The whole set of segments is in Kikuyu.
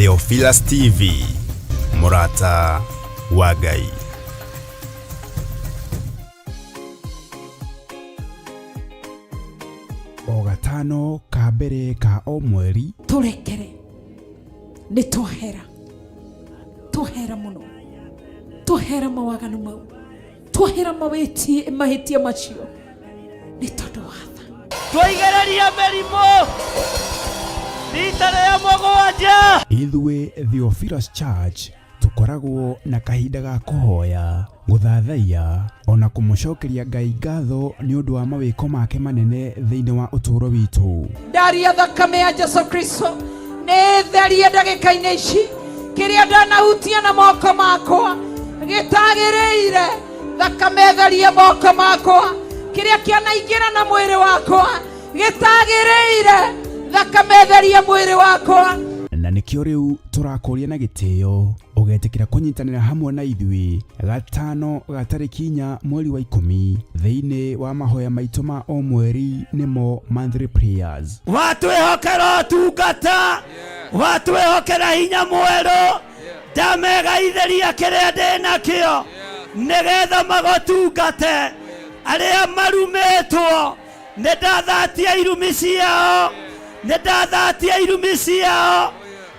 Theophilus TV, mũrata wa Ngai. O gatano ka mbere ka o mweri. Tũrekere, nĩ twahera, twahera mũno, twahera mawaganu mau, twahera mawĩtie mahĩtia macio nĩ tondũ wa tha. Tũigereria mĩrimũ rita rĩa mũgwanja. Ithuĩ Theophilus Church tũkoragwo na kahinda ga kũhoya, gũthathaiya, ona kũmũcokeria Ngai ngatho nĩ ũndũ wa mawĩko make manene thĩinĩ wa ũtũũro witũ. Ndaria thakame ya Jesu Kristo nĩ therie ndagĩka-inĩ ici, kĩrĩa ndanahutia na moko makwa gĩtagĩrĩire, thakame therie moko makwa, kĩrĩa kĩanaingĩra na mwĩrĩ wakwa gĩtagĩrĩire, thakame therie mwĩrĩ wakwa. Na nĩkĩo rĩu tũrakũria na gĩtĩo ũgetĩkĩra kũnyitanĩra hamwe na ithuĩ gatano ga tarĩki 4 mweri wa 10 thĩinĩ wa mahoya maitũ ma o mweri, nĩmo monthly prayers. Watwĩhokera ũtungata, watwĩhokera hinya mwerũ, ndamegaithĩria kĩrĩa ndĩ nakĩo nĩgetha magũtungate. Arĩa marumĩtwo nĩ ndathatia irumi ciao, nĩ ndathatia irumi ciao.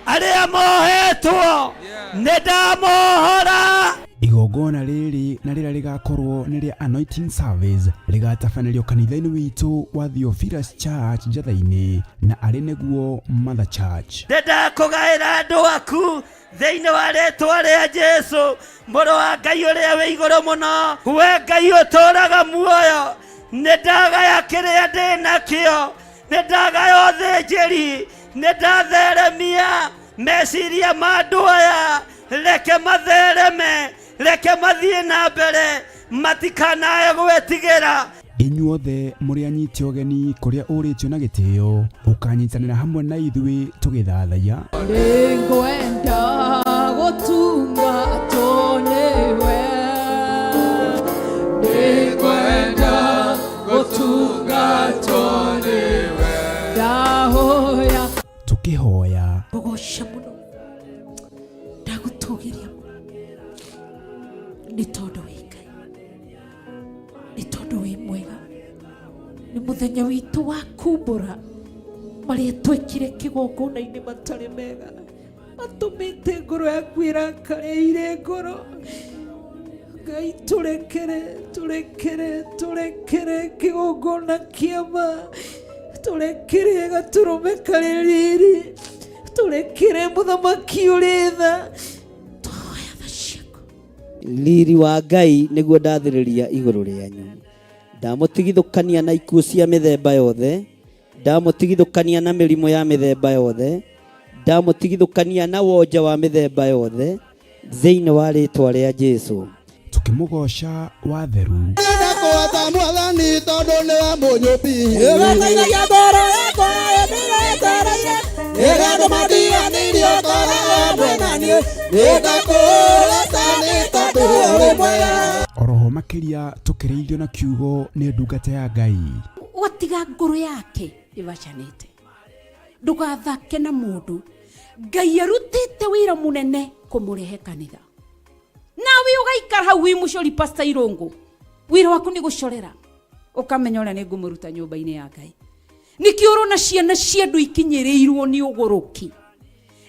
Arĩa mohetwo nĩ ndamohora. Igongona rĩrĩ na rĩrĩa rĩgakorwo nĩ rĩa anointing service rĩgatabanĩrio kanitha-inĩ witũ wa Theophilus Church Njatha-inĩ, na arĩ nĩguo Mother Church. Nĩ ndakũgaĩra andũ aku thĩinĩ wa rĩtwa rĩa Jesu, mũrũ wa Ngai ũrĩa wĩ igũrũ mũno. We Ngai ũtũũraga muoyo, nĩ ndagaya kĩrĩa ndĩ nakĩo, nĩ ndagaya ũthĩnjĩri, nĩ ndatheremia meciria ma andũ aya. Reke mathereme, reke mathiĩ na mbere, matikanae gwĩtigĩra. Inyuothe mũrĩ anyite ũgeni kũrĩa ũrĩtio na gĩtĩo, ũkanyitanĩra hamwe na ithuĩ tũgĩthathaiya. Nĩngwenda gũtungatwo nĩwe, nĩngwenda gũtungatwo nĩwe, ndahoya. Tũkĩhoya. Ngũgoca mũno, ndagũtũgĩria mũno, nĩ tondũ wĩ Ngai, nĩ tondũ wĩ mwega. Nĩ mũthenya witũ wa kumbũra marĩa twekire kĩgongona-inĩ matarĩ mega, matũmĩte ngoro yaku ĩrakare ire ngoro. Ngai tũrekere, tũrekere, tũrekere kĩgongona kĩa ma, tũrekere gatũrũme karĩ riri, tũrekere mũthamaki ũrĩ tha. Twahoya tha ciaku. Riri wa Ngai nĩguo ndathĩrĩria igũrũ rĩanyu. Ndamũtigithũkania na ikuũ cia mĩthemba yothe, ndamũtigithũkania na mĩrimũ ya mĩthemba yothe, ndamũtigithũkania na wonja wa mĩthemba yothe, thĩinĩ wa rĩtwa rĩa Jesu. Tũkĩmũgoca watheru. Ndakũhota mwathani tondũ nĩwe mũnyũmbi. Ĩgataithagia ngoro yakwa ĩndĩretereire, rĩrĩa andũ matiganĩirie ũkoragwo hamwe na niĩ. Nĩndakũrata nĩ tondũ ũrĩ mwega. Oroho makĩria tũkĩrĩithio na kiugo nĩ ndungata ya Ngai. Watiga ngoro yake ĩbacanĩte, ndũgathake na mũndũ. Ngai arutĩte wĩra mũnene kũmũrehe kanitha, nawe ũgaikara hau wĩ mũcori Pastor Irũngũ, wĩra waku nĩ gũcorera, ũkamenya ũrĩa nĩ ngũmũruta nyũmba-inĩ ya Ngai. Nĩkĩo ũrona ciana cia andũ ikinyĩrĩirwo nĩ ũgũrũki,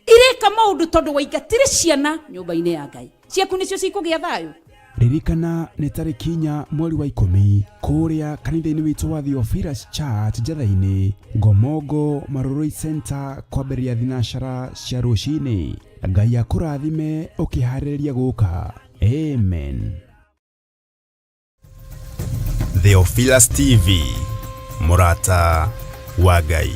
ireka maũndũ tondũ waingatire ciana nyũmba-inĩ ya Ngai. Ciaku nĩcio cikũgĩa thayũ. Ririkana nĩ tarĩki 4 mweri wa 10 kũrĩa kanitha-inĩ witũ wa Theophilus Church Njatha-inĩ, Ngomongo Marurui Center, kwambĩrĩria thinacara cia rũcinĩ. Ngai akũrathime ũkĩharĩrĩria gũka. Amen. Theophilus TV, mũrata wa Ngai.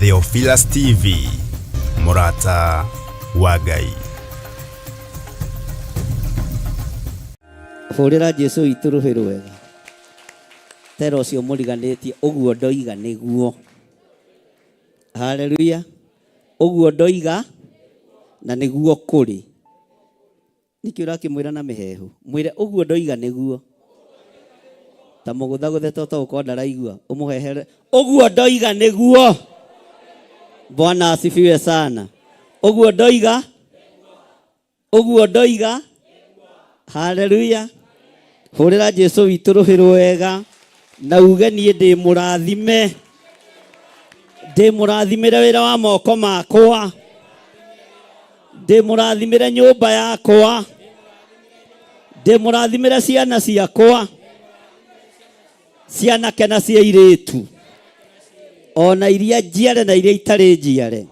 Theophilus TV, mũrata wa Ngai. Hũrĩra Jesu witũ rũhĩ rwega. Tera ũcio mũriganĩtie ũguo ndoiga nĩguo. Haleluya. Ũguo ndoiga na nĩguo kũrĩ. Nĩkĩ ũrakĩmwĩra na mĩheehũ? Mwĩre ũguo ndoiga nĩguo. Ta mũgũthagũthe to gũkorwo ndaraigua. Ũmũhehere ũguo ndoiga nĩguo. Bwana asifiwe sana. Ũguo ndoiga ũguo ndoiga. Haleluya. Hũrĩra Jesu witũ rũhĩ rwega na uge niĩ ndĩ mũrathime. Ndĩ mũrathimĩre wĩra wa moko makwa. Ndĩ mũrathimĩre nyũmba yakwa. Ndĩ mũrathimĩre ciana ciakwa. Cianake na cia airĩtu. Ona iria njiare na iria itarĩ njiare.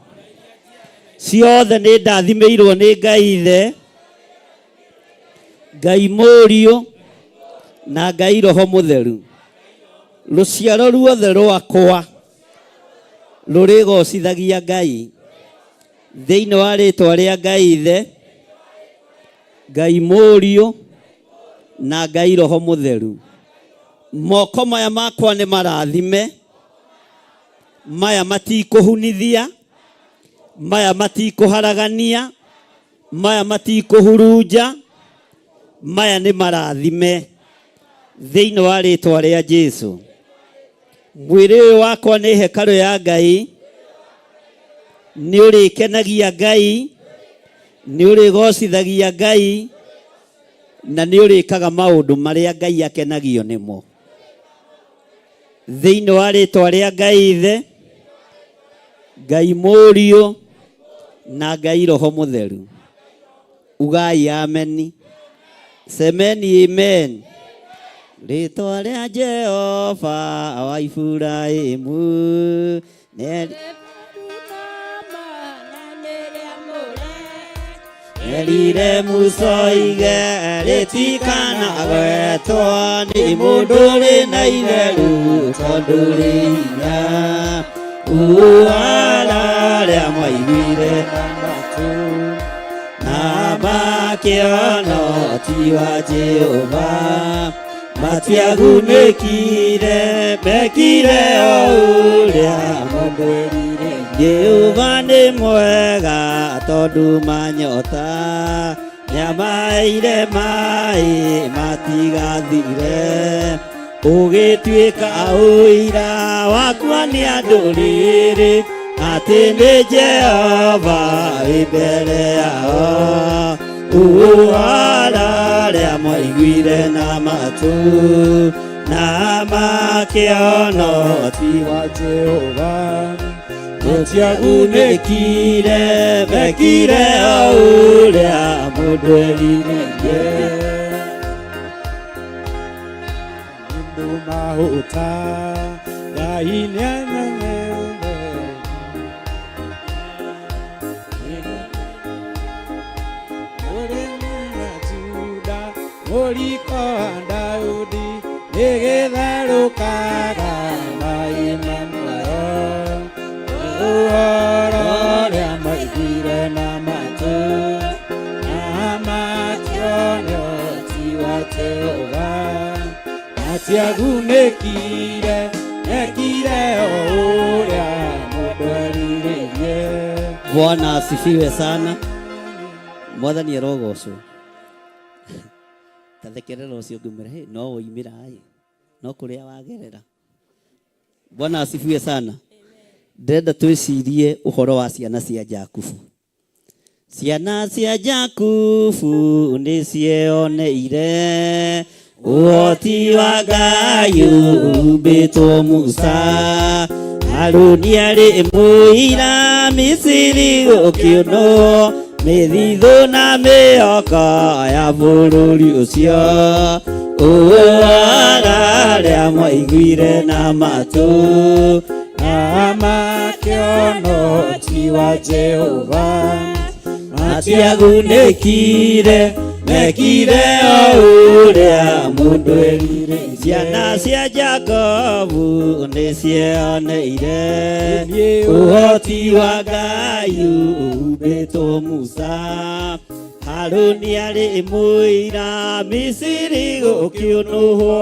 Ciothe nĩ ndathimĩirwo nĩ Ngai Ithe, Ngai Mũriũ na Ngai Roho Mũtheru. Rũciaro ruothe rwakwa rũrĩgocithagia Ngai thĩinĩ wa rĩtwa rĩa Ngai Ithe, Ngai Mũriũ na Ngai Roho Mũtheru. Moko maya makwa nĩ marathime, maya matikũhunithia, maya matikũharagania, maya matikũhurunja, maya nĩ marathime thĩinĩ wa rĩtwa rĩa Jesu. Mwĩrĩ ũyũ wakwa nĩ hekarũ ya Ngai, nĩ ũrĩkenagia Ngai, nĩ ũrĩgocithagia Ngai, na nĩ ũrĩkaga maũndũ marĩa Ngai akenagio nĩmo. Thĩinĩ wa rĩtwa rĩa Ngai Ithe, Ngai Mũriũ, na Ngai Roho Mũtheru. Ugai ameni. Semeni amen. Rĩtwa rĩa Jehova wa Iburahĩmu nĩ Erire Musa oige rĩtikanagwetwo nĩ mũndũ ũrĩ na itheru tondũ rĩ hinya. Ũhoro ũrĩa mwaiguire na matũ na makĩona ti wa Jehova matiagunĩkire mekire o ũrĩa mũndũ erire. Jehova nĩ mwega tondũ manyota nĩamaheire maĩ matigathire. Ũgĩtuĩka ũira wakwa nĩ andũ rĩrĩ atĩ nĩ Jehova wĩ mbere yao. Ũhoro ũrĩa mwaiguire na matũ na makĩona ti wa Jehova matiagunĩkire mekire o ũrĩa mũndũ erirĩirie. Andũ mahũta Ngai nĩamenyere Mũrĩmi wa Juda mũriko wa Daudi nĩgĩtherũkaga maĩ ma muoyo. Ũhoro ũrĩa maiguire na matũ na makĩona ti wa Jehova matiagunĩkire mekire o ũrĩa mũndũ erirĩirie. Bwana asifiwe sana. Mwathani arogocwo. Ta thekerera ũcio ũngĩ mwĩre, "Hey, no woimĩra ĩ, no kũrĩa wagerera." Bwana asifiwe sana. Ndĩrenda twĩcirie ũhoro wa ciana cia Jakubu. Ciana cia Jakubu nĩ cieoneire ũhoti wa Ngai ũhumbĩtwo Musa. Haruni arĩ mũira Misiri gũkĩũnwo mĩthithũ na mĩoko ya bũrũri ũcio. Ũhoro arĩa mwaiguire na matũ na makĩona ũhoti wa Jehova matiagunĩkire mekire o ũrĩa mũndũ erirĩirie. Ciana cia Jakobu nĩcioneire ũhoti wa Ngai umbĩtwo Musa. Harũni arĩ mũira Misiri gũkĩũnũhwo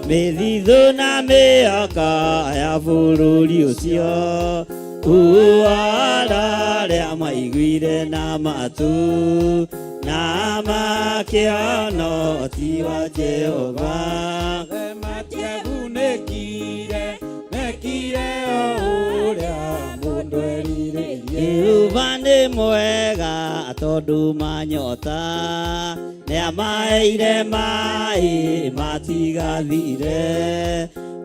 mĩthithũ na mĩaka ya bũrũri ũcio. Ũhoro arĩa maiguire na matũ na makĩona ũhoti wa Jehova. Matiagunĩkire, mekire o ũrĩa mũndũ erirĩirie. Jehova nĩ mwega tondũ manyota nĩamaheire maĩ matigathire.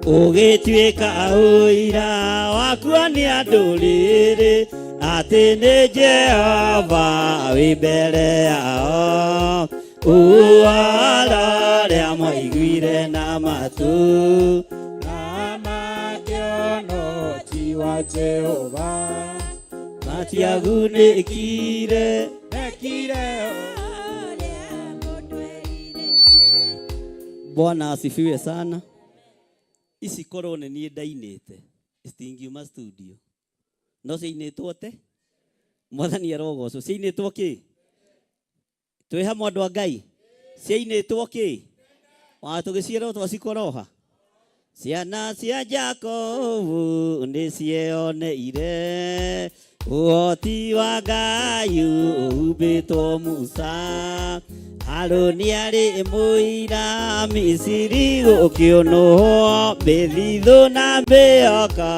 Ũgĩtuĩka ũira wa kuonia ndũrĩrĩ atĩ nĩ Jehova wĩ mbere yao. Ũhoro ũrĩa mwaiguire na matũ Na makĩona ũhoti wa Jehova. Matiagunĩkire. Mekire o Bwana asifiwe sana. Ici korwo nĩ niĩ ndainĩte citingiuma studio, no ciainĩtwo te Mwathani arogocwo. Ciainĩtwo kĩ? Twĩ hamwe andũ a Ngai. Ciainĩtwo kĩ? Wa tũgĩciĩrwo twacikoroha. Ciana cia Jakobu nĩcioneire ũhoti wa Ngai ũhumbĩtwo Musa. Harũni arĩ mũira Misiri gũkĩũnũhwo mĩthithũ na mĩoka.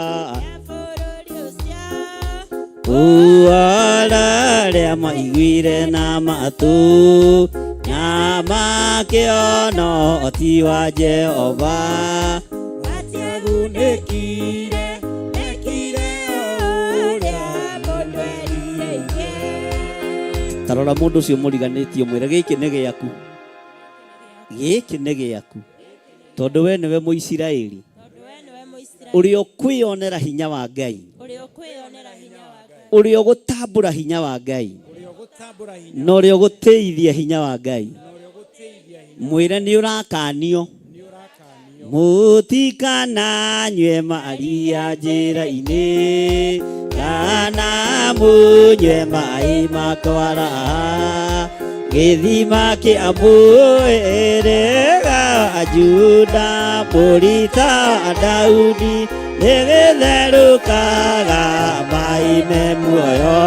Ũhoro ũrĩa maiguire na matũ na makĩona ũhoti wa Jehova. Matiagunĩkire, mekire o ũrĩa mũndũ erirĩirie. Ta rora mũndũ ũcio mũriganĩtie mwĩre gĩkĩ nĩ gĩaku, gĩkĩ nĩ gĩaku, tondũ we nĩwe Mũisiraeli ũrĩa ũkwĩonera hinya wa Ngai, ũrĩa ũgũtambũra hinya wa Ngai, na ũrĩa ũgũtĩithia hinya wa Ngai. Mwĩre nĩ ũrakanio, mũtikananyue maria njĩra-inĩ, kana mũnyue maĩ makwara gĩthima kĩa mũĩrĩga wa Juda, mũrita wa Daudi nĩgĩtherũkaga maĩ me muoyo.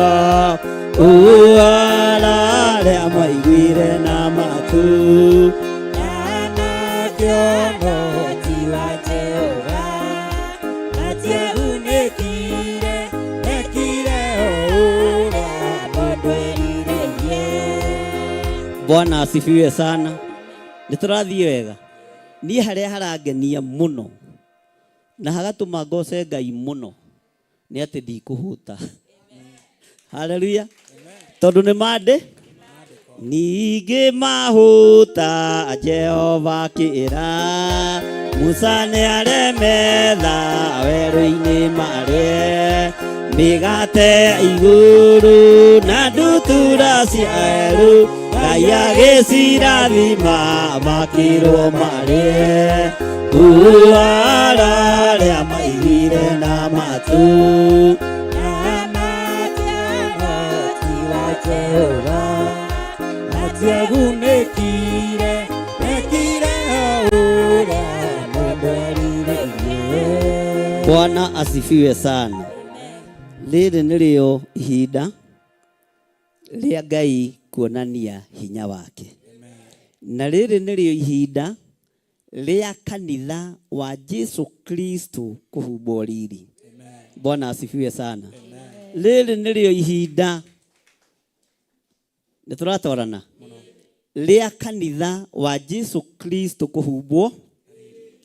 Ũhoro ũrĩa mwaiguire na matũ Na makĩona ũhoti wa Jehova. Matiagunĩkire, mekire o ũrĩa mũndũ erirĩirie. Bwana asifiwe sana. Nĩ tũrathiĩ wega. Niĩ harĩa harangenia mũno na hagatũma ngoce Ngai mũno nĩ atĩ ndikũhũta. Haleluya. Tondũ nĩ mandĩ ningĩ mahũta Jehova akĩra Musa nĩ aremetha werũ-inĩ marĩe mĩgate ya igũrũ na ndutura cia werũ, Ngai agĩcirathima makĩrwo marĩe. Ũhoro ũrĩa maiguire na matũ Na makĩona ũhoti wa Jehova. Matiagunĩkire, mekire o ũrĩa mũndũ erirĩirie. Bwana asifiwe sana. Rĩrĩ nĩrĩo ihinda rĩa Ngai kuonania hinya wake, na rĩrĩ nĩrĩo ihinda rĩa kanitha wa Jesu Kristo kũhumbwo riri. Bwana asifiwe sana. Rĩrĩ nĩrĩo ihinda nĩ tũratwarana rĩa kanitha wa Jesu Kristo kũhumbwo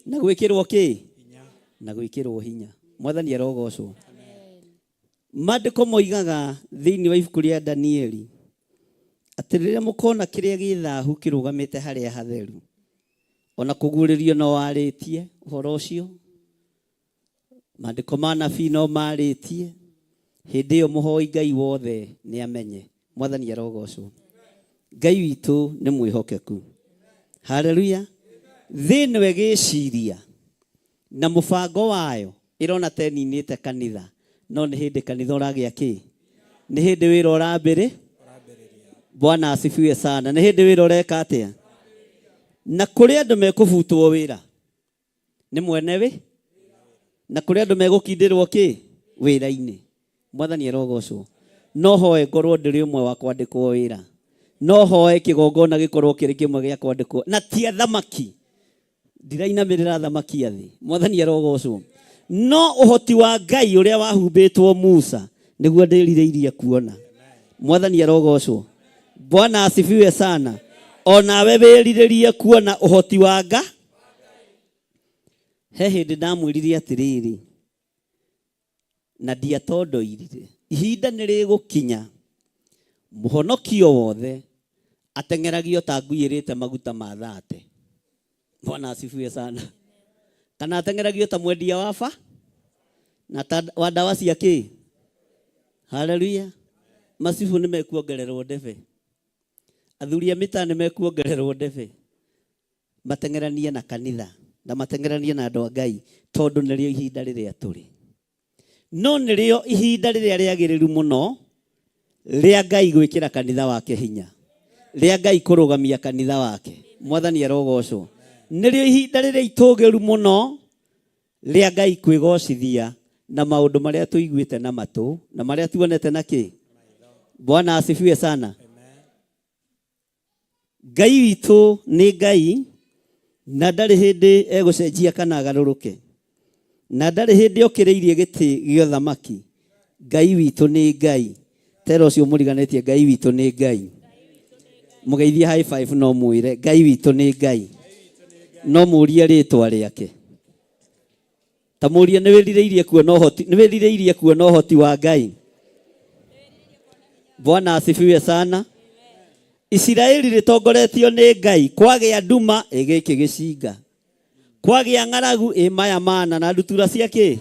na gwĩkĩrwo kĩ na gwĩkĩrwo hinya. Mwathani arogocwo. Maandĩko moigaga thĩinĩ wa ibuku rĩa Danieli atĩ rĩrĩa mũkona kĩrĩa gĩ thahu kĩrũgamĩte harĩa hatheru, ona kũguũrĩrio no warĩtie ũhoro ũcio, maandĩko ma nabii no marĩtie, hĩndĩ ĩyo mũhoi Ngai wothe nĩ amenye. Mwathani arogocwo. Ngai witũ nĩ mwĩhokeku. Haleluya. Thĩ ĩno ĩgĩciria na mũbango wayo ĩrona ta ĩninĩte kanitha, no nĩ hĩndĩ kanitha ũragĩa kĩ? Nĩ hĩndĩ wĩra ũrambĩrĩ. Bwana asifiwe sana. Nĩ hĩndĩ wĩra ũreka atĩa? Na kũrĩ andũ mekũbutwo wĩra nĩ mwene wĩ, na kũrĩ andũ megũkindĩrwo kĩ wĩra-inĩ. Mwathani arogocwo. No hoe ngorwo ndĩrĩ ũmwe wa kwandĩkwo wĩra, no hoe kĩgongona gĩkorwo kĩrĩ kĩmwe gĩa kwandĩkwo, na ti athamaki. Ndirainamĩrĩra athamaki a thĩ. Mwathani arogocwo. No ũhoti wa Ngai ũrĩa wahumbĩtwo Musa nĩguo ndĩrirĩirie kuona. Mwathani arogocwo. Bwana asifiwe sana. Onawe wĩrirĩrie kuona ũhoti wa Ngai. He hĩndĩ ndamwĩrire atĩrĩrĩ, na ndiatondoirire, ihinda nĩ rĩgũkinya mũhonokio wothe ateng'eragio ta ngui ĩrĩte maguta ma thate. Bwana asifiwe sana. Kana ateng'eragio ta mwendia wa ba na ta wa ndawa cia kĩ. Haleluya. Macibu nĩ mekuongererwo ndebe, athuri a mĩtaa nĩ mekuongererwo ndebe, mateng'eranie na kanitha na mateng'eranie na andũ a Ngai, tondũ nĩrĩo ihinda rĩrĩa tũrĩ. No nĩrĩo ihinda rĩrĩa rĩagĩrĩru mũno rĩa Ngai gwĩkĩra kanitha wake hinya, rĩa Ngai kũrũgamia kanitha wake. Mwathani arogocwo. Nĩrĩo ihinda rĩrĩa itũgĩru mũno rĩa Ngai kwĩgocithia na maũndũ marĩa tũiguĩte na matũ na marĩa tuonete na kĩ. Bwana asifiwe sana. Ngai witũ nĩ Ngai na ndarĩ hĩndĩ egũcenjia kana agarũrũke, na ndarĩ hĩndĩ okĩrĩirie gĩtĩ gĩa ũthamaki. Ngai witũ nĩ Ngai. Tera ũcio mũriganĩtie, Ngai witũ nĩ Ngai. Mũgeithie high five, no mwĩre Ngai witũ nĩ Ngai. No mũrie rĩtwa rĩake. Ta mũrie nĩ wĩrirĩirie kuona ũhoti, nĩ wĩrirĩirie kuona ũhoti wa Ngai. Bwana asifiwe sana. Isiraeli rĩtongoretio nĩ Ngai, kwagĩa nduma ĩgĩkĩ gĩcinga, kwagĩa ng'aragu ĩ maya mana na ndutura cia kĩ.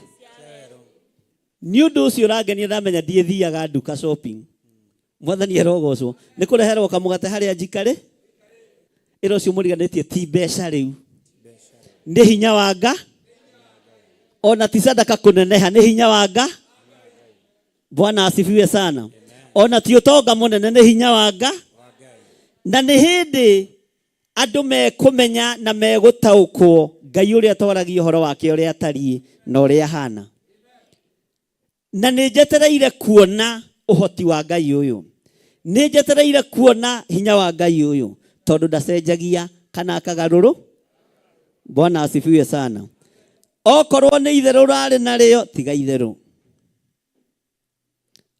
Nĩ ũndũ ũcio ũrangenia ndamenya ndiĩthiaga nduka shopping. Mwathani arogocwo. Nĩ kũreherwo kamũgate harĩa njikarĩ. Ĩra ũcio mũriganĩtie ti mbeca rĩu, nĩ hinya wa Nga, ona ti sadaka kũneneha, nĩ hinya wa Nga. Bwana asifiwe sana. Ona ti ũtonga mũnene, nĩ hinya wa Nga. Na nĩ hĩndĩ andũ mekũmenya na megũtaũkwo Ngai ũrĩa twaragia ũhoro wake ũrĩa atariĩ na ũrĩa ahana. Na nĩ njetereire kuona ũhoti wa Ngai ũyũ, nĩ njetereire kuona hinya wa Ngai ũyũ, tondũ ndacenjagia kana akagarũrũ. Bwana asifiwe sana. Okorwo nĩ itherũ ũrarĩ narĩo, tiga itherũ.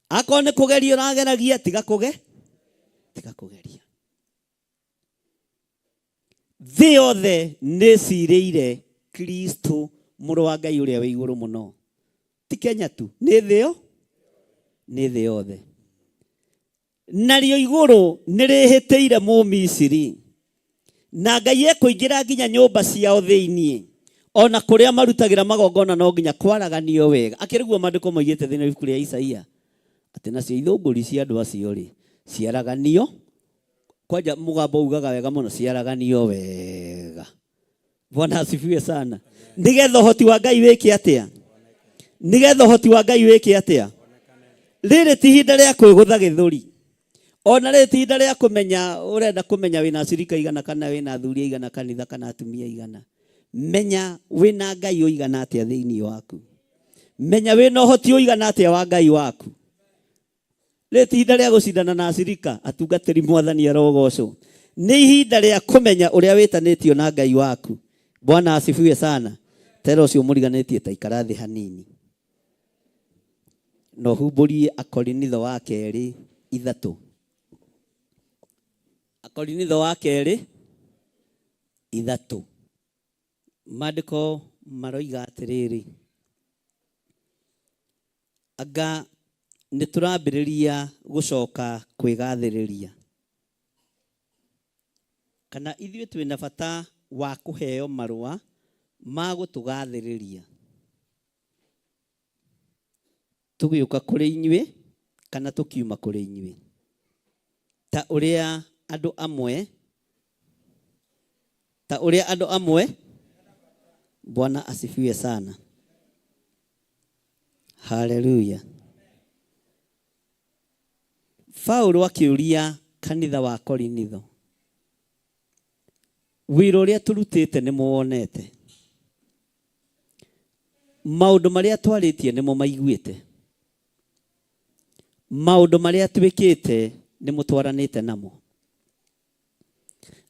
Akorwo nĩ kũgeria ũrageragia, tiga kũge, tiga kũgeria. Thĩ yothe nĩ ĩcirĩire Kristo mũrũ wa Ngai ũrĩa wĩ igũrũ mũno. Ti Kenya tu, nĩ thĩ yo, nĩ thĩ yothe. Narĩo igũrũ nĩ rĩhĩtĩire Mũmisiri, na Ngai ekũingĩra nginya nyũmba ciao thĩinĩ, ona kũrĩa marutagĩra magongona no nginya kwaraganio wega. Akĩrĩ guo maandĩko moigĩte thĩinĩ wa ibuku rĩa Isaia, atĩ nacio ithũngũri cia andũ acio rĩ, ciaraganio, kwanja mũgambo ugaga wega mũno, ciaraganio wega. Bwana asifiwe sana. Nĩgetha ũhoti wa Ngai wĩke atĩa? Nĩgetha ũhoti wa Ngai wĩke atĩa? Rĩrĩ ti ihinda rĩa kwĩgũtha gĩthũri, ona rĩrĩ ti ihinda rĩa kũmenya ũrenda kũmenya wĩna acirika igana kana wĩna athuri igana kanitha kana atumia igana. Menya wĩna Ngai ũigana atĩa thĩinĩ waku. Menya wĩna ũhoti ũigana atĩa wa Ngai waku. Rĩrĩ ti ihinda rĩa gũcindana na acirika, atungatĩri Mwathani arogocwo. Nĩ ihinda rĩa kũmenya ũrĩa wĩtanĩtio na Ngai waku. Bwana asifiwe sana. Tera ũcio mũriganĩtie ta ikara thĩ hanini. Na ũhumbũrie Akorinitho wa kerĩ ithatũ. Akorinitho wa kerĩ ithatũ. Maandĩko maroiga atĩrĩrĩ, anga nĩ tũrambĩrĩria gũcoka kwĩgathĩrĩria, kana ithuĩ twĩna bata wa kũheo marũa ma gũtũgathĩrĩria tũgĩũka kũrĩ inyuĩ kana tũkiuma kũrĩ inyuĩ, ta ũrĩa andũ amwe Ta ũrĩa andũ amwe. Bwana asifiwe sana. Haleluya. Paulo akĩũria kanitha wa Korinitho, wĩra ũrĩa tũrutĩte nĩ mũwonete, maũndũ marĩa twarĩtie nĩ mũmaiguĩte, maũndũ marĩa twĩkĩte nĩ mũtwaranĩte namo.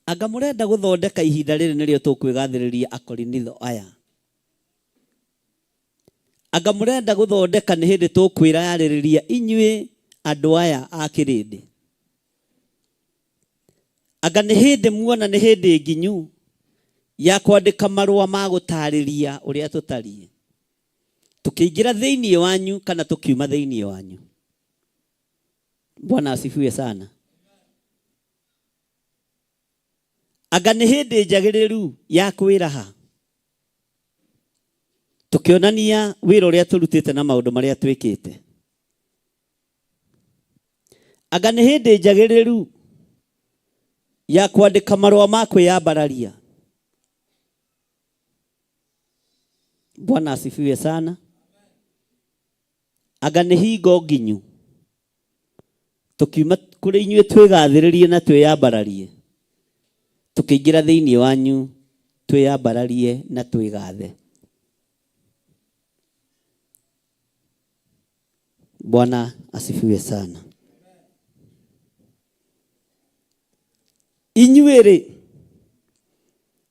Anga mũrenda gũthondeka ihinda rĩrĩ nĩrĩo tũkwĩgathĩrĩria Akorinitho aya. Anga mũrenda gũthondeka nĩ hĩndĩ tũkwĩrarĩrĩria inyuĩ andũ aya a kĩrĩndĩ. Anga nĩ hĩndĩ muona nĩ hĩndĩ nginyu ya kwandĩka marũa ma gũtarĩria ũrĩa tũtariĩ, tũkĩingĩra thĩinĩ wanyu kana tũkiuma thĩinĩ wanyu. Bwana asifiwe sana. Anga nĩ hĩndĩ njagĩrĩru ya kwĩraha, tũkĩonania wĩra ũrĩa tũrutĩte na maũndũ marĩa twĩkĩte. Anga nĩ hĩndĩ njagĩrĩru ya kwandĩka marũa ma kwĩyambararia. Bwana asifiwe sana. Anga nĩ hingo nginyu tũkiuma kũrĩ inyuĩ twĩgathĩrĩrie na twĩyambararie, tũkĩingĩra thĩinĩ wanyu twĩyambararie na twĩgathe. Bwana asifiwe sana. Inyuĩ rĩ,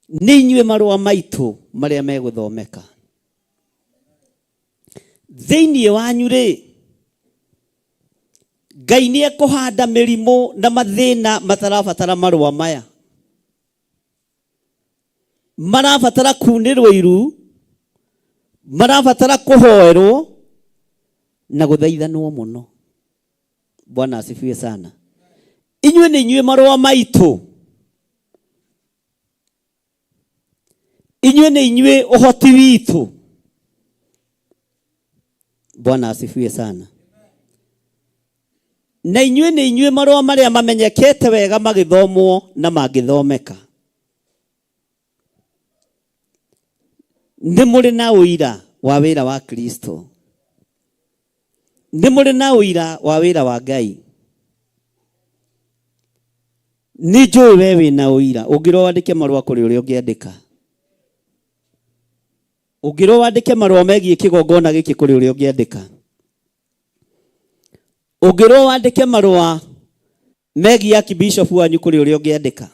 nĩ inyuĩ marũa maitũ marĩa megũthomeka. Thĩinĩ wanyu rĩ, Ngai nĩ ekũhanda mĩrimũ na mathĩna matarabatara marũa maya. Marabatara kunĩrwo iru, marabatara kũhoerwo na gũthaithanwo mũno. Bwana asifiwe sana. Inyuĩ nĩ inyuĩ marũa maitũ. Inyuĩ nĩ inyuĩ ũhoti witũ. Bwana asifiwe sana. Na inyuĩ nĩ inyuĩ marũa marĩa mamenyekete wega magĩthomwo na mangĩthomeka. Nĩ mũrĩ na ũira wa wĩra wa Kristo. Nĩ mũrĩ na ũira wa wĩra wa Ngai. Nĩ njũĩ we wĩna ũira. Ũngĩrwo wandĩke marũa kũrĩ ũrĩa ũngĩandĩka. Ũngĩrwo wandĩke marũa megiĩ kĩgongona gĩkĩ kũrĩ ũrĩa ũngĩandĩka. Ũngĩrwo wandĩke marũa megiĩ archbishop wanyu kũrĩ ũrĩa ũngĩandĩka.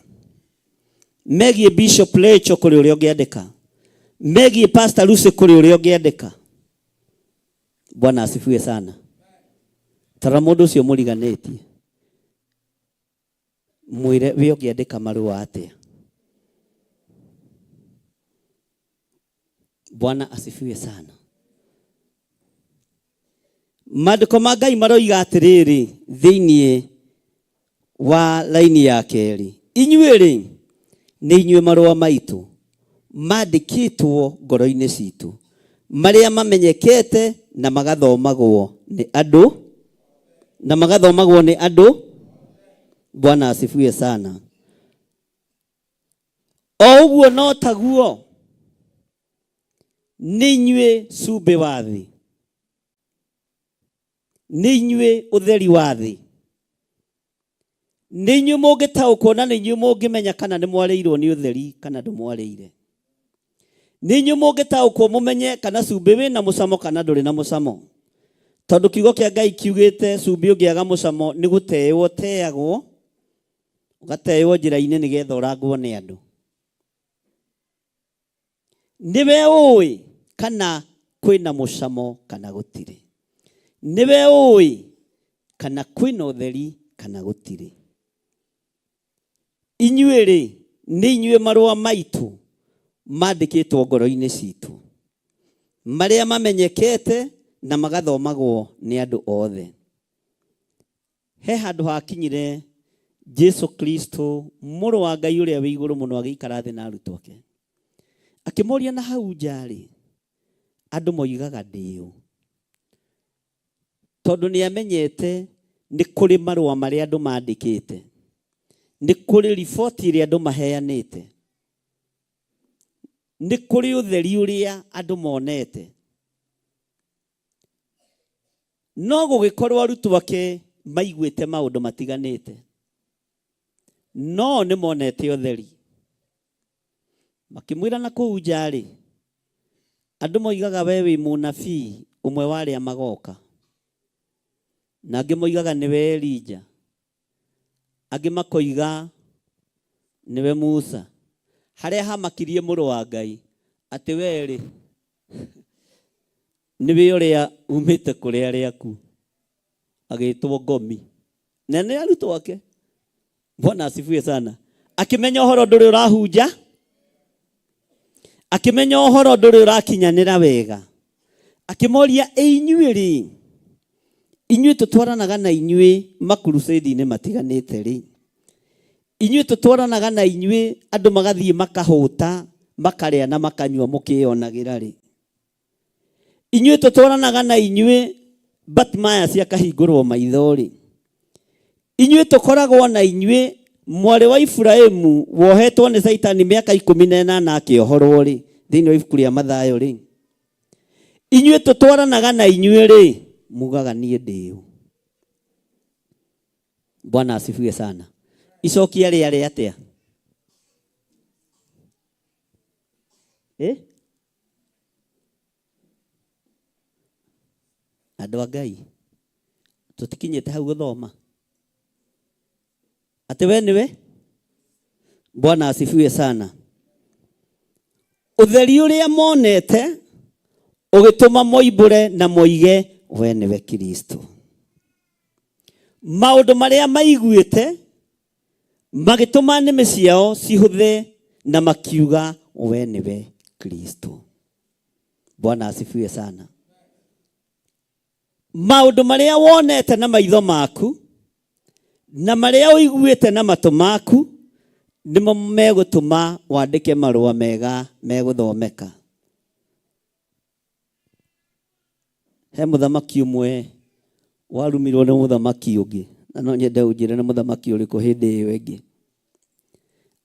Megiĩ Bishop Rachel kũrĩ ũrĩa ũngĩandĩka. Megiĩ Pastor Lucy kũrĩ ũrĩa ũngĩandĩka. Bwana asifiwe sana. Tara mũndũ ũcio mũriganĩtie, mwĩre we ũngĩandĩka marũa atĩa. Bwana asifiwe sana. Maandĩko ma Ngai maroiga atĩrĩrĩ thĩinĩ wa laini ya kerĩ, inyuĩ rĩ nĩ inyuĩ marũa maitũ mandĩkĩtwo ngoro-inĩ citũ, marĩa mamenyekete na magathomagwo nĩ andũ, na magathomagwo nĩ andũ. Bwana asifiwe sana. O ũguo no taguo nĩ inyuĩ cumbĩ wa thĩ, nĩ inyuĩ ũtheri wa thĩ, nĩ inyuĩ mũngĩtaũkwo na nĩ inyuĩ mũngĩmenya kana nĩ mwarĩirwo nĩ ũtheri kana ndũmwarĩire. Nĩ inyuĩ mũngĩtaũkwo mũmenye kana cumbĩ wĩna mũcamo kana ndũrĩ na mũcamo. Tondũ kiugo kĩa Ngai kiugĩte cumbĩ ũngĩaga mũcamo nĩ gũteĩwo teagwo, ũgateĩwo njĩra-inĩ nĩgetha ũrangwo nĩ andũ. Nĩwe ũĩ kana kwĩna mũcamo kana gũtirĩ. Nĩwe ũĩ kana kwĩna ũtheri kana gũtirĩ. Inyuĩ rĩ, nĩ inyuĩ marũa maitũ mandĩkĩtwo ngoro-inĩ citũ, marĩa mamenyekete na magathomagwo nĩ andũ othe. He handũ hakinyire Jesu Kristo mũrũ wa Ngai ũrĩa wĩ igũrũ mũno agĩikara thĩ na arutwo ake. Akĩmoria na hau nja rĩ, andũ moigaga ndĩ ũ? Tondũ nĩ amenyete nĩ kũrĩ marũa marĩa andũ mandĩkĩte, nĩ kũrĩ riboti ĩrĩa andũ maheanĩte. Nĩ kũrĩ ũtheri ũrĩa andũ monete. No gũgĩkorwo arutwo ake maiguĩte maũndũ matiganĩte. No nĩ monete ũtheri. Makĩmwĩra na kũu nja-rĩ, andũ moigaga we wĩ mũnabii ũmwe wa arĩa magoka. Na angĩ moigaga nĩwe Elija. Angĩ makoiga nĩwe Musa. Harĩa hamakirie mũrũ wa Ngai atĩ we-rĩ nĩwe ũrĩa umĩte kũrĩ arĩa akuũ, agĩtwo ngomi. Na nĩ arutwo ake. Bwana asifiwe sana. Akĩmenya ũhoro ndũrĩ ũrahunja, akĩmenya ũhoro ndũrĩ ũrakinyanĩra wega, akĩmoria ĩ inyuĩ rĩ, inyuĩ tũtwaranaga na inyuĩ makurucĩndi-inĩ matiganĩte rĩ, inyuĩ tũtwaranaga na inyuĩ andũ magathiĩ makahũta makarĩa na makanyua mũkĩyonagĩra rĩ, inyuĩ tũtwaranaga na inyuĩ Bartimaeus akahingũrwo maitho rĩ, inyuĩ tũkoragwo na inyuĩ mwarĩ wa Iburahimu wohetwo nĩ Caitani mĩaka 18 akĩohorwo rĩ, thĩinĩ wa ibuku rĩa Mathayo rĩ, inyuĩ tũtwaranaga na inyuĩ rĩ, mugaga niĩ ndĩ ũ? Bwana asifiwe sana. Icokia rĩarĩ atĩa? Eh? Andũ a Ngai, tũtikinyĩte hau gũthoma atĩ we nĩwe. Bwana asifiwe sana. Ũtheri ũrĩa monete ũgĩtũma moimbũre na moige we nĩwe Kristo. Maũndũ marĩa maiguĩte magĩtũma nĩmĩ ciao cihũthe na makiuga we nĩwe Kristo. Bwana asifiwe sana. Maũndũ marĩa wonete na maitho maku na marĩa ũiguĩte na matũ maku nĩmo megũtũma wandĩke marũa mega megũthomeka. He mũthamaki ũmwe warumirwo nĩ mũthamaki ũngĩ, na no nyende ũnjĩre nĩ mũthamaki ũrĩkũ hĩndĩ ĩyo ĩngĩ.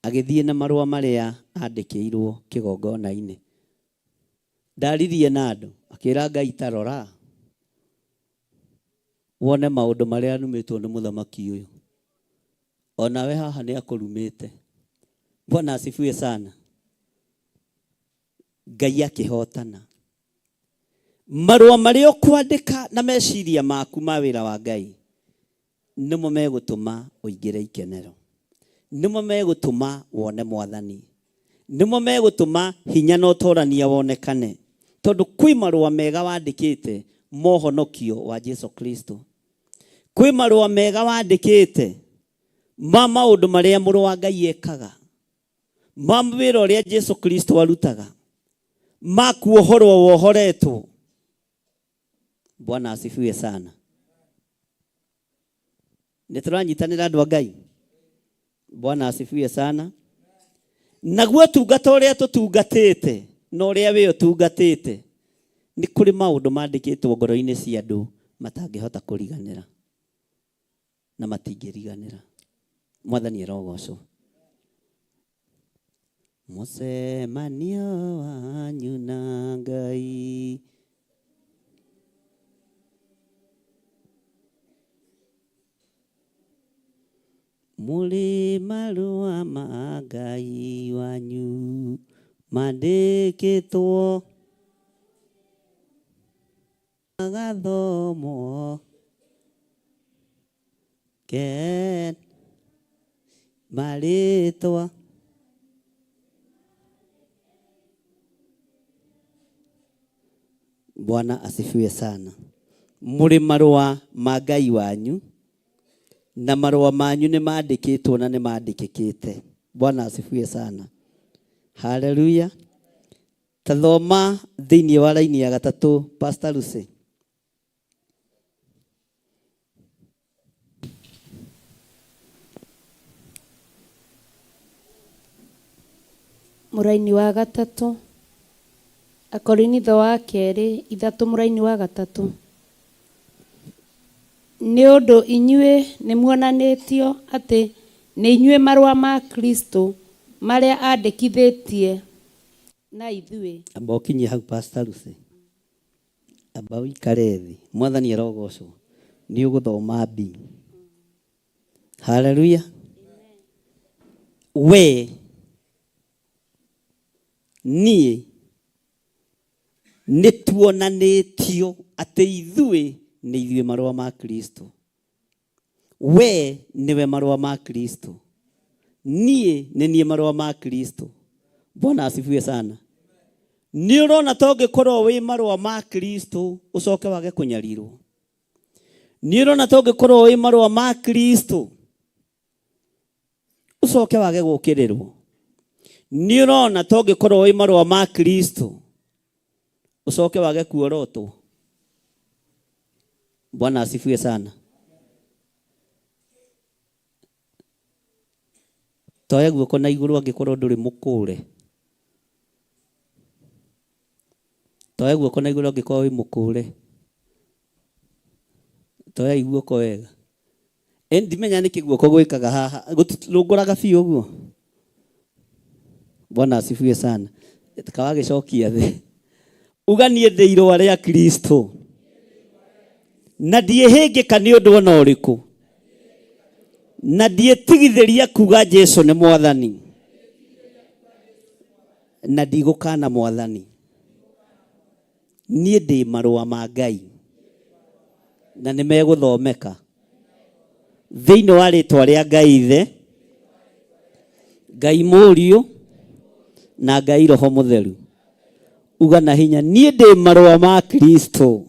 Agĩthiĩ na marũa marĩa andĩkĩirwo kĩgongona-inĩ. Ndaririe na andũ, akĩra Ngai ta rora wone maũndũ marĩa numĩtwo nĩ mũthamaki ũyũ. Onawe haha nĩ akũrumĩte. Bwana asifiwe sana. Ngai akĩhotana. Marũa marĩa ũkwandĩka na meciria maku ma wĩra wa Ngai nĩmo megũtũma ũingĩre ikenero, nĩmo megũtũma wone mwathani, nĩmo megũtũma hinya na ũtorania wonekane, tondũ kwĩ marũa mega wandĩkĩte ma ũhonokio wa Jesu Kristo, kwĩ marũa mega wandĩkĩte ma maũndũ marĩa mũrũ wa Ngai ekaga, ma wĩra ũrĩa Jesu Kristo arutaga, ma kuohorwo wohoretwo. Bwana asifiwe sana. Nĩ tũranyitanĩra andũ a Ngai. Bwana asifiwe sana. Naguo ũtungata ũrĩa tũtungatĩte na ũrĩa wĩ ũtungatĩte, nĩ kũrĩ maũndũ mandĩkĩtwo ngoro-inĩ cia andũ matangĩhota kũriganĩra na matingĩriganĩra. Mwathani arogocwo. Mũcemanio wanyu na Ngai. Mũrĩ marũa ma Ngai wanyu mandĩkĩtwo magathomwo Ken marĩtwa Bwana asifiwe sana. Mũrĩ marũa ma Ngai wanyu na marũa manyu nĩ mandĩkĩtwo na nĩ mandĩkĩkĩte. Bwana asifiwe sana. Haleluya. Ta thoma thĩinĩ wa raini ya gatatũ Pastor Lucy. Mũraini wa gatatũ. Akorinitho wa kerĩ ithatũ mũraini wa gatatũ. Nĩ ũndũ inyuĩ nĩmuonanĩtio atĩ nĩ inyuĩ marũa ma Kristo marĩa andĩkithĩtie. Na ithuĩ. Amba ũkinyie hau Pastor Lucy. Amba ũikare thĩ. Mwathani arogocwo. Nĩ ũgũthoma B. Haleluya. We niĩ nĩ tuonanĩtio atĩ ithuĩ nĩ ithuĩ marũa ma Kristo. We nĩwe marũa ma Kristo. Niĩ nĩ niĩ marũa ma Kristo. Bwana asifiwe sana. Nĩ ũrona ta ũngĩkorwo wĩ marũa ma Kristo ũcoke wage kũnyarirwo? Nĩ ũrona ta ũngĩkorwo wĩ marũa ma Kristo ũcoke wage gũkĩrĩrwo? Nĩ ũrona ta ũngĩkorwo wĩ marũa ma Kristo ũcoke wage kuorotwo? Bwana asifiwe sana. Toya guoko na igũrũ angĩkorwo ndũrĩ mũkũre. Toya guoko na igũrũ angĩkorwo wĩ mũkũre. Toya guoko wega. Ĩ ndimenya nĩkĩ guoko gwĩkaga haha. Gũtirũngũraga biũ ũguo. Bwana asifiwe sana. Kawagĩcokia thĩ. Uga niĩ ndĩ irũa rĩa Kristo. Na ndiĩhĩngĩka nĩ ũndũ ona ũrĩkũ. Na ndiĩtigithĩria kuga Jesu nĩ mwathani. Na ndigũkana mwathani. Niĩ ndĩ marũa ma Ngai. Na nĩ megũthomeka. Thĩinĩ wa rĩtwa rĩa Ngai Ithe, Ngai Mũriũ, na Ngai Roho Mũtheru. Uga na hinya, niĩ ndĩ marũa ma Kristo.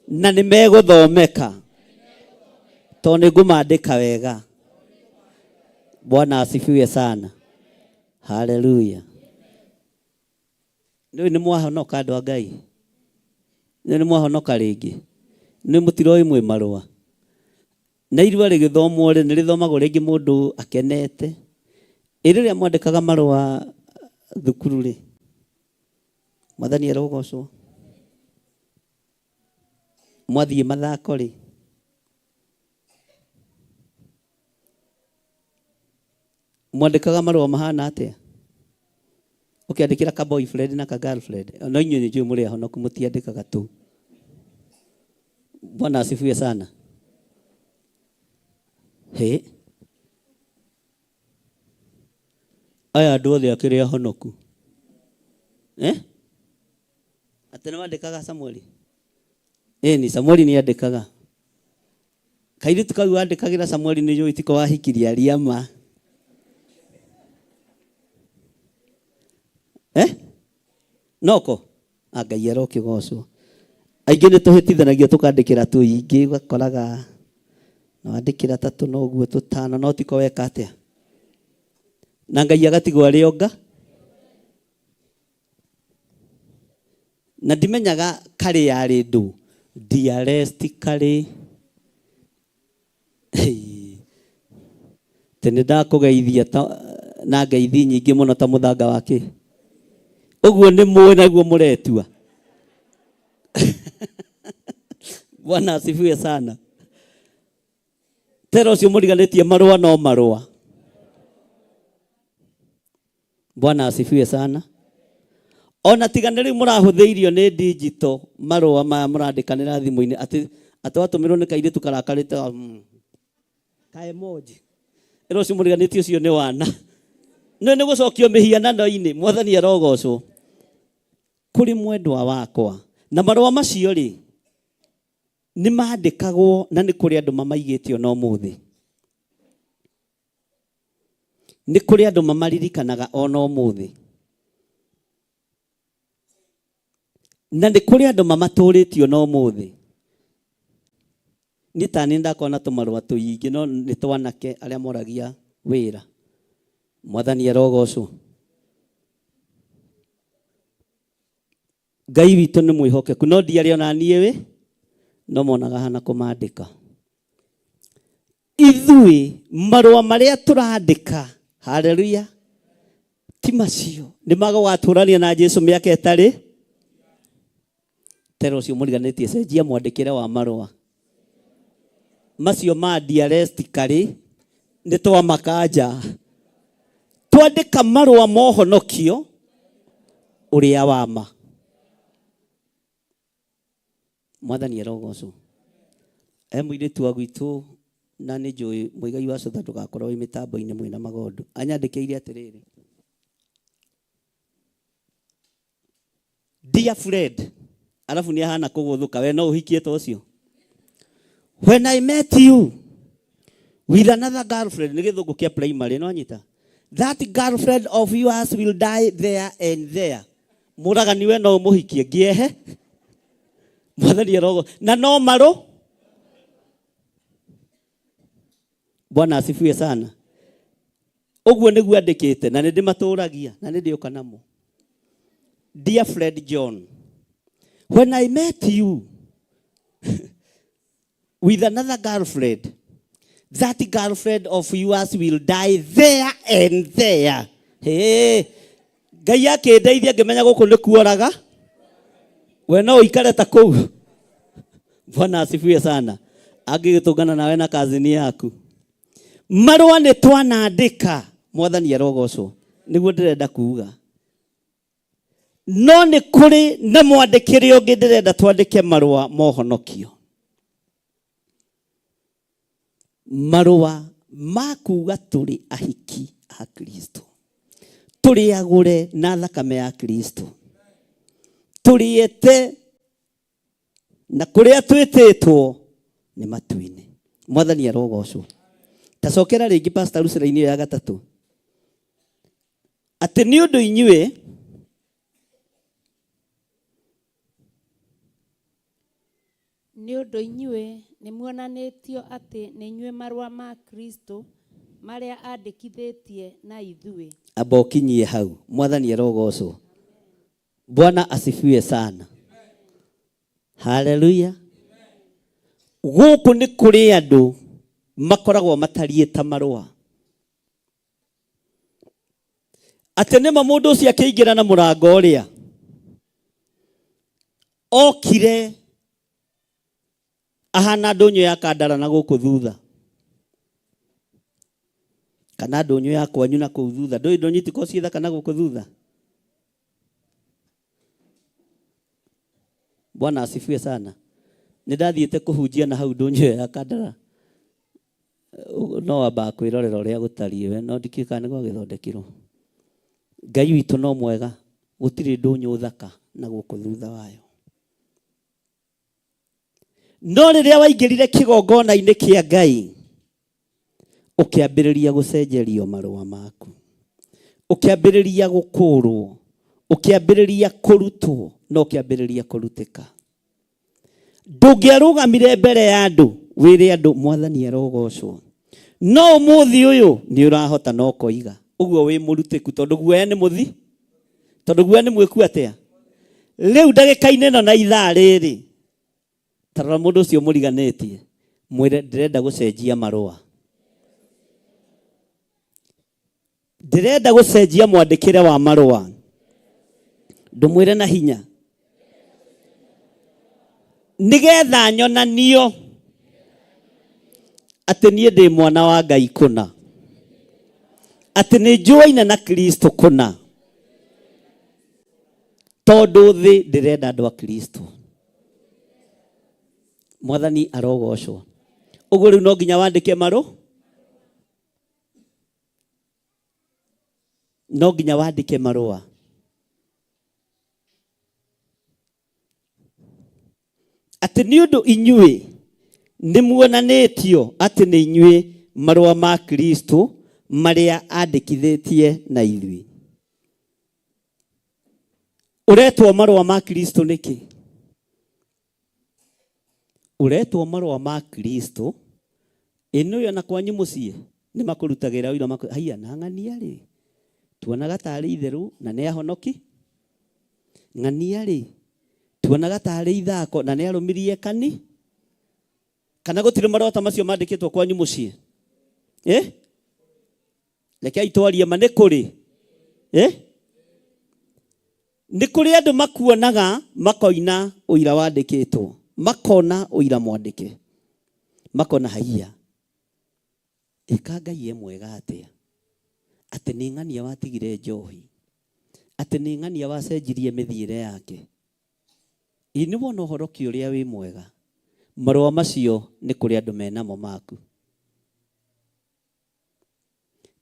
Na nĩ megũthomeka. Tondũ nĩ ngũmandĩka wega. Bwana asifiwe sana. Haleluya. Nĩ nĩ mwahonoka andũ a Ngai? Nĩ nĩ mwahonoka rĩngĩ? Nĩ mũtiroĩ mwĩ marũa? Na irua rĩgĩthomwo rĩ, nĩ rĩthomagwo rĩngĩ mũndũ akenete. Ĩ rĩrĩa mwandĩkaga marũa thukuru rĩ, Mwathani arogocwo. Mwathiĩ mathako rĩ, mwandĩkaga marũa mahana atĩa? Ũkĩandĩkĩra ka boyfriend na ka girlfriend, no inyuĩ nĩ njũĩ mũrĩ ahonoku mũtiandĩkaga tũu. Bwana asifiwe sana. Hĩ. Aya andũ othe akĩrĩ ahonoku. Eh? Atĩ nĩ wandĩkaga Samueli? Ĩni, Samueli nĩ andĩkaga. Kairĩtu kau wandĩkagĩra Samueli nĩ njũĩ tiko wahikirie aria ma. Eh? Noko? Ah, Ngai arokĩgocwo. Aingĩ nĩ tũhĩtithanagia tũkandĩkĩra tũingĩ ũgakoraga na wandĩkĩra ta tũna ũguo tũtano no tiko weka atĩa? Na Ngai agatigwo arĩ o nga. Na ndimenyaga karĩ yarĩ ndũ. Dearest karĩ. Atĩ nĩ ndakũgeithia ta, na ngeithi nyingĩ mũno ta mũthanga wa kĩ. Ũguo nĩ mũĩ naguo mũretua. Bwana asifiwe sana. Tera ũcio mũriganĩtie marũa no marũa. Bwana asifiwe sana. Ona tiga nĩ rĩu mũrahũthĩirio nĩ digital marũa maya mũrandĩkanĩra thimũ-inĩ atĩ atĩ watũmĩrwo nĩ kairĩtu karakarĩte ka emoji. Ĩra ũcio mũriganĩtie ũcio nĩ wana. Nĩ nĩ gũcokio mĩhianano-inĩ. Mwathani arogocwo. Kũrĩ mwendwa wakwa. Na marũa macio rĩ, nĩ mandĩkagwo na nĩ kũrĩ andũ mamaigĩte ona ũmũthĩ. Nĩ kũrĩ andũ mamaririkanaga ona ũmũthĩ. Na nĩ kũrĩ andũ mamatũrĩtie ona ũmũthĩ. Niĩ ta niĩ ndakorwo na tũmarũa tũingĩ no nĩ twanake arĩa moragia wĩra. Mwathani arogocwo. Ngai witũ nĩ mwĩhokeku no ndiarĩ ona niĩ wĩ no monaga hana kũmandĩka. Ithuĩ marũa marĩa tũrandĩka, haleluya, ti macio nĩ magũgatũrania na Jesu mĩaka ĩtarĩ tera ũcio mũriganĩtie cenjia mwandĩkĩre wa marũa macio ma dearest karĩ nĩ twamakanja twandĩka marũa ma ũhonokio. Ũrĩa wa ma. Mwathani arogocwo. He mũirĩtu wa gwitũ na nĩ njũĩ mũigai wa cũtha ndũgakorwo wĩ mĩtambo-inĩ mwĩna magondu. Anyandĩkĩire atĩrĩrĩ. Dear friend, alafu nĩ ahana kũgũthũka, we no ũhikie ta ũcio. When I met you with another girlfriend, nĩ gĩthũngũ kĩa primary, no anyita. That girlfriend of yours will die there and there. Mũragani we no ũmũhikie ngĩehe. Mwathani arogo. Na no marũ. Bwana asifiwe sana. Ũguo nĩguo andĩkĩte na nĩ ndĩmatũragia na nĩ ndĩũka namo. Dear friend John, when I met you with another girlfriend, that girlfriend of yours will die there and there. Hey, Ngai akĩndeithia ngĩmenya gũkũ nĩ kuoraga. We no ũikare ta kũu. Bwana asifiwe sana. Angĩgĩtũngana nawe na kazini yaku. Marũa nĩ twanandĩka, Mwathani arogocwo. Nĩguo ndĩrenda kuga. No nĩ kũrĩ na mwandĩkĩre ũngĩ ndĩrenda twandĩke marũa ma ũhonokio. Marũa ma kuga tũrĩ ahiki a Kristo. Tũrĩ agũre na thakame ya Kristo. Tũrĩ ete na kũrĩa twĩtĩtwo nĩ matu-inĩ. Mwathani arogocwo. Ta cokera rĩngĩ Pastor Lucera-inĩ ĩyo ya gatatũ. Atĩ nĩ ũndũ inyuĩ Nĩ ũndũ inyuĩ nĩmuonanĩtio atĩ nĩ inyuĩ marũa ma Kristo marĩa andĩkithĩtie na ithuĩ. Amba ũkinyie hau. Mwathani arogocwo. Bwana asifiwe sana. Haleluya. Gũkũ nĩ kũrĩ andũ makoragwo matariĩ ta marũa. Atĩ nĩma mũndũ ũcio akĩingĩra na mũrango ũrĩa okire ahana ndũnyũ ya Kandara na gũkũ thutha, kana ndũnyũ ya kwanyu na kũu thutha. Ndũĩ ndũnyũ itikoragwo ciĩ thaka na gũkũ thutha. Bwana asifiwe sana. Nĩ ndathiĩte kũhunjia na hau ndũnyũ ĩyo ya Kandara. No wambaga kwĩrorera ũrĩa gũtariĩ we, no ndikĩũĩ kana nĩ gwagĩthondekirwo. Ngai witũ no mwega, gũtirĩ ndũnyũ thaka na gũkũ thutha wayo. No rĩrĩa waingĩrire kĩgongona-inĩ kĩa Ngai, ũkĩambĩrĩria gũcenjerio marũa maku, ũkĩambĩrĩria gũkũrwo, ũkĩambĩrĩria kũrutwo, na ũkĩambĩrĩria kũrutĩka. Ndũngĩarũgamire mbere ya andũ wĩre andũ Mwathani arogocwo. No ũmũthĩ ũyũ nĩ ũrahota na ũkoiga ũguo wĩ mũrutĩku, tondũ guoya nĩ mũthi, tondũ guoya nĩ mwĩku atĩa. Rĩu ndagĩka-inĩ ĩno na ithaa rĩrĩ, ta rora mũndũ ũcio mũriganĩtie, mwĩre ndĩrenda gũcenjia marũa. Ndĩrenda gũcenjia mwandĩkĩre wa marũa. Ndũmwĩre na hinya. Nĩgetha nyonanio atĩ niĩ ndĩ mwana wa Ngai kũna. Atĩ nĩ njũaine na Kristo kũna. Tondũ thĩ ndĩrenda andũ a Kristo. Mwathani arogocwo. Ũguo rĩu no nginya wandĩke marũ? No nginya wandĩke marũa. Atĩ nĩ ũndũ inyuĩ nĩ muonanĩtio atĩ nĩ inyuĩ marũa ma Kristo marĩa andĩkithĩtie na ithuĩ. Ũretwo marũa ma Kristo nĩkĩ? Ũretwo marũa ma Kristo, ĩ nĩũĩ ona kwanyu mũciĩ nĩ makũrutagĩra ũira haiya na ng'ania rĩ, tuonaga tarĩ itherũ na nĩ ahonoki. Ng'ania rĩ, tuonaga tarĩ ithako na nĩ arũmirie kani. Kana gũtirĩ marũa ta macio mandĩkĩtwo kwanyu mũciĩ? Rekei twarie ma, nĩ kũrĩ? Nĩ kũrĩ andũ makuonaga makoina ũira wandĩkĩtwo, makona ũira mwandĩke, makona haiya, ĩka Ngai e mwega atĩa, atĩ nĩ ng'ania watigire njohi, Atĩ nĩ ng'ania wacenjirie mĩthiĩre yake. Ĩ nĩ wona ũhorokio ũrĩa wĩ mwega. Marũa macio nĩ kũrĩ andũ menamo maku.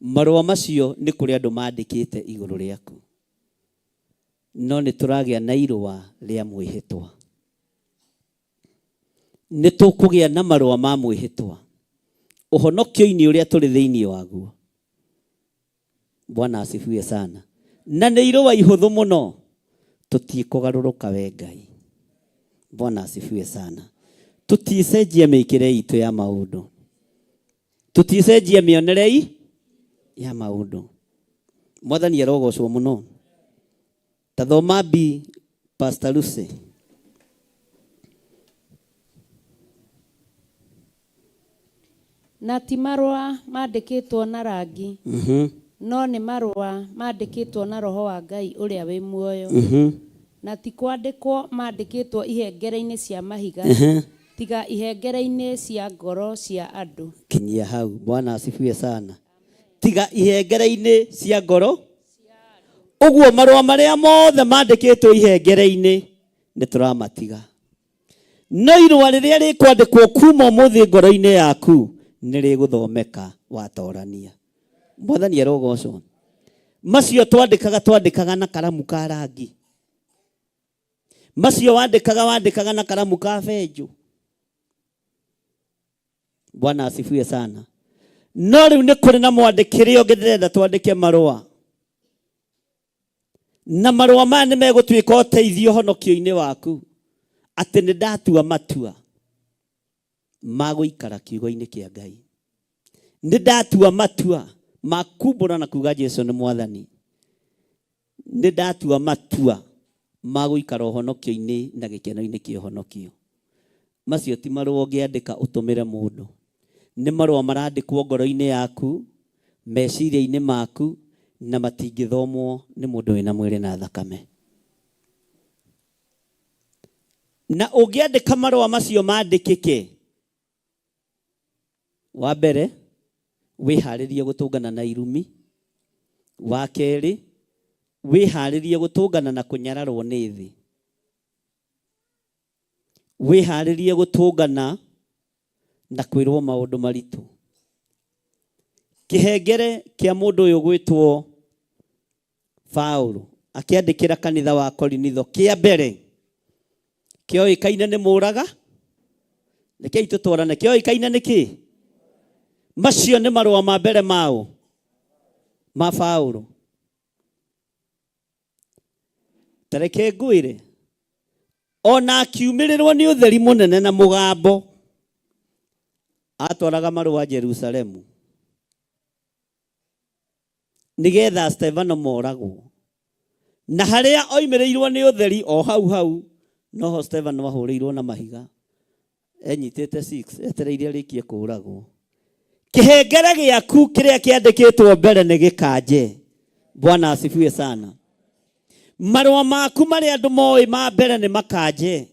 Marũa macio nĩ kũrĩ andũ mandĩkĩte igũrũ rĩaku. No nĩ tũragĩa na irũa rĩa mwĩhĩtwa. Nĩ tũkũgĩa na marũa ma mwĩhĩtwa ũhonokio-inĩ ũrĩa tũrĩ thĩinĩ waguo. Bwana asifiwe sana. Na nĩ irũa ihũthũ mũno, tũtikũgarũrũka we Ngai. Bwana asifiwe sana. Tũticenjia mĩkĩre itũ ya maũndũ, tũticenjia mĩonere ya maũndũ. Mwathani arogocwo mũno. Ta thoma B, Pastor Lucy. Na ti marũa mandĩkĩtwo na rangi, no nĩ marũa mandĩkĩtwo na Roho wa Ngai ũrĩa wĩ muoyo, na ti kwandĩkwo mandĩkĩtwo ihengere-inĩ cia mahiga, tiga ihengere-inĩ cia ngoro cia andũ. Kinyia hau. Bwana asifiwe sana. Tiga ihengere-inĩ cia ngoro. Ũguo marũa marĩa mothe mandĩkĩtwo ihengere-inĩ nĩ tũramatiga. No irũa rĩrĩa rĩkwandĩkwo kuma ũmũthĩ ngoro-inĩ yaku nĩ rĩgũthomeka watorania. Mwathani arogocwo. Macio twandĩkaga twandĩkaga na karamu ka rangi. Macio wandĩkaga wandĩkaga na karamu ka benjũ. Bwana asifiwe sana. No rĩu nĩ kũrĩ na mwandĩkĩre ũngĩ ndĩrenda twandĩke marũa. Na marũa maya nĩ megũtuĩka ũteithio ũhonokio-inĩ waku. Atĩ nĩ ndatua matua ma gũikara kiugo-inĩ kĩa Ngai. Nĩ ndatua matua ma kumbũra na kuga Jesu nĩ Mwathani. Nĩ ndatua matua ma gũikara ũhonokio-inĩ na gĩkeno-inĩ kĩa ũhonokio. Macio ti marũa ũngĩandĩka ũtũmĩre mũndũ. Nĩ marũa marandĩkwo ngoro-inĩ yaku, meciria-inĩ maku, na matingĩthomwo nĩ mũndũ wĩna mwĩrĩ na thakame. Na ũngĩandĩka marũa macio mandĩkĩke, wa mbere, wĩharĩrie gũtũngana na irumi. Wa kerĩ, wĩharĩrie gũtũngana na kũnyararwo nĩ thĩ. Wĩharĩrie gũtũngana na kwĩrwo maũndũ maritũ. Kĩhengere kĩa mũndũ ũyũ gwĩtwo Paulo akĩandĩkĩra kanitha wa Korinitho kĩa mbere kĩoĩkaine nĩ mũraga. Rekei tũtwarane. Kĩoĩkaine nĩ kĩ? Macio nĩ marũa ma mbere mao ma Paulo. Ta reke ngwĩre, ona akiumĩrĩrwo nĩ ũtheri mũnene na mũgambo, atwaraga marũa Jerusalemu nĩgetha Stefano moragwo. Na harĩa oimĩrĩirwo nĩ ũtheri o hau hau noho Stefano ahũrĩirwo na mahiga enyitĩte 6 etereire arĩkie kũũragwo. Kĩhengere gĩaku kĩrĩa kĩandĩkĩtwo mbere nĩ gĩkanje. Bwana asifiwe sana. Marũa maku marĩa andũ moĩ ma mbere nĩ makanje.